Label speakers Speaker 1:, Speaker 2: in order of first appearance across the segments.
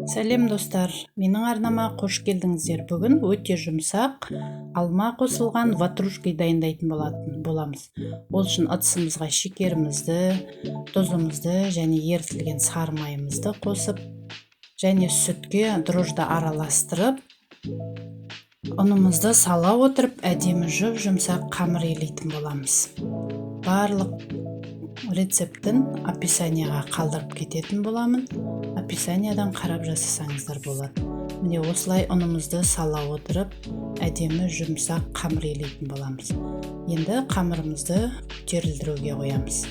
Speaker 1: Сәлем, достар! Менің арнама қош келдіңіздер. Бүгін өте жұмсақ алма қосылған ватрушки дайындайтын боламыз. Ол үшін ыдысымызға шекерімізді, тұзымызды және ерітілген сары майымызды қосып, және сүтке дрожжды араластырып, ұнымызды сала отырып, әдемі жұп-жұмсақ қамыр илейтін боламыз. Барлық рецептін описанияға қалдырып кететін боламын. Описаниядан қарап жасасаңыздар болады. Міне, осылай ұнымызды сала отырып, әдемі жұмсақ қамыр илейтін боламыз. Енді қамырымызды көтерілдіруге қоямыз.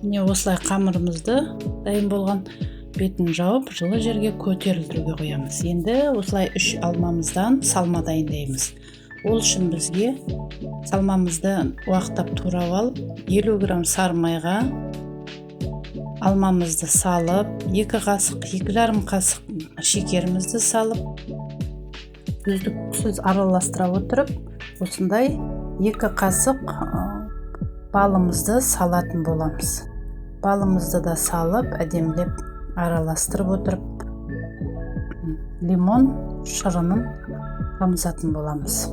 Speaker 1: Міне, осылай қамырымызды дайын болған бетін жауып, жылы жерге көтерілдіруге қоямыз. Енді осылай 3 алмамыздан салма дайындаймыз. Ол үшін бізге салмамызды уақтап турап алып, 50 грамм сары майға алмамызды салып, 2 қасық, 2,5 қасық шекерімізді салып, үздіксіз араластыра отырып, осындай 2 қасық балымызды салатын боламыз. Балымызды да салып, әдемілеп араластырып отырып, лимон шырынын тамызатын боламыз.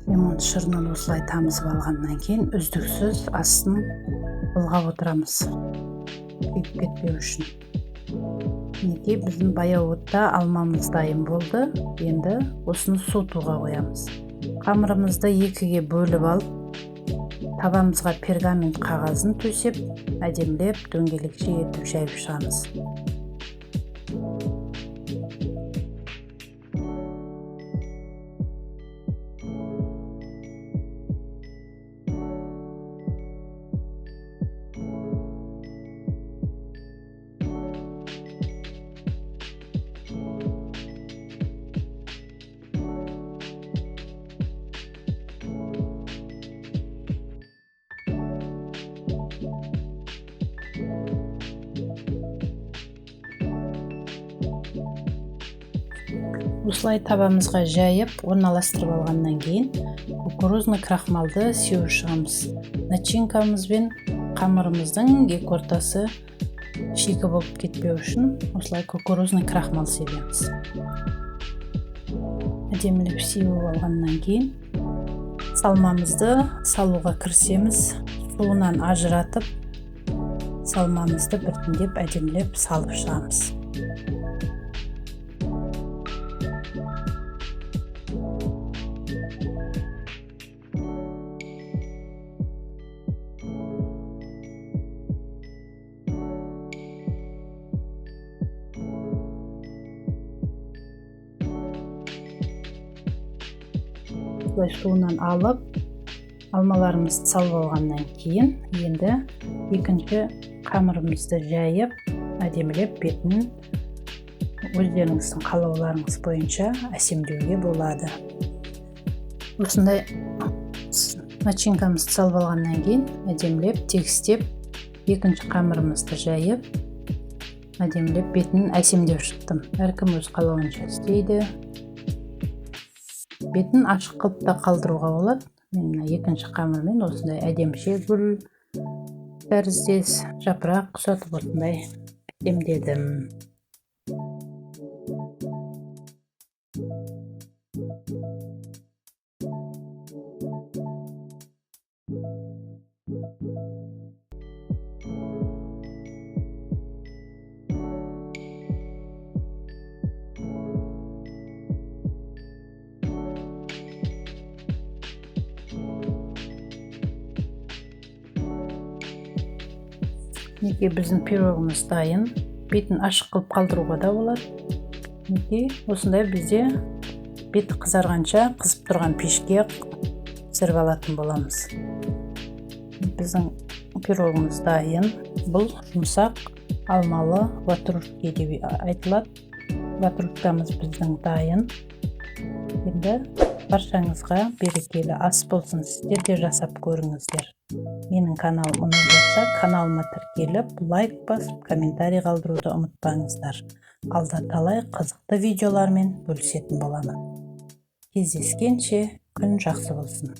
Speaker 1: Лимон шырынын осылай тамызып алғаннан кейін үздіксіз астын былғап отырамыз, күйіп кетпеу үшін. Мінекей, біздің баяу отта алмамыз дайын болды. Енді осыны суытуға қоямыз. Қамырымызды екіге бөліп алып, табамызға пергамент қағазын төсеп, әдемілеп дөңгелекше етіп жайып шығамыз. Осылай табамызға жайып, орналастырып алғаннан кейін кукурузный крахмалды сеуіп шығамыз. Начинкамыз бен қамырымыздың екі ортасы шикі болып кетпеу үшін осылай кукурузный крахмал себеміз. Әдемілеп сеуіп алғаннан кейін салмамызды салуға кірісеміз. Суынан ажыратып, салмамызды біртіндеп әдемілеп салып шығамыз. Осылай суынан алып, алмаларымызды салып алғаннан кейін енді екінші қамырымызды жайып, әдемілеп бетін өздеріңіздің қалауларыңыз бойынша әсемдеуге болады. Осындай начинкамызды салып алғаннан кейін әдемілеп тегістеп екінші қамырымызды жайып, әдемілеп бетін әсемдеп шықтым. Әркім өз қалауынша істейді. Бетін ашық қылып та қалдыруға болады. Мен мына екінші қамырмен осындай әдеміше гүл тәріздес жапырақ ұқсатып осындай әсемдедім. Мінекей, біздің пирогымыз дайын. Бетін ашық қылып қалдыруға да болады. Мінекей, осындай бізде беті қызарғанша қызып тұрған пешке пісіріп алатын боламыз. Біздің пирогымыз дайын. Бұл жұмсақ алмалы ватрушки деп айтылады. Ватрушкамыз біздің дайын. Енді баршаңызға берекелі ас болсын. Сіздер де жасап көріңіздер. Менің каналым ұнап жатса, каналыма тіркеліп, лайк басып, комментарий қалдыруды ұмытпаңыздар. Алда талай қызықты видеолармен бөлісетін боламын. Кездескенше Күн жақсы болсын.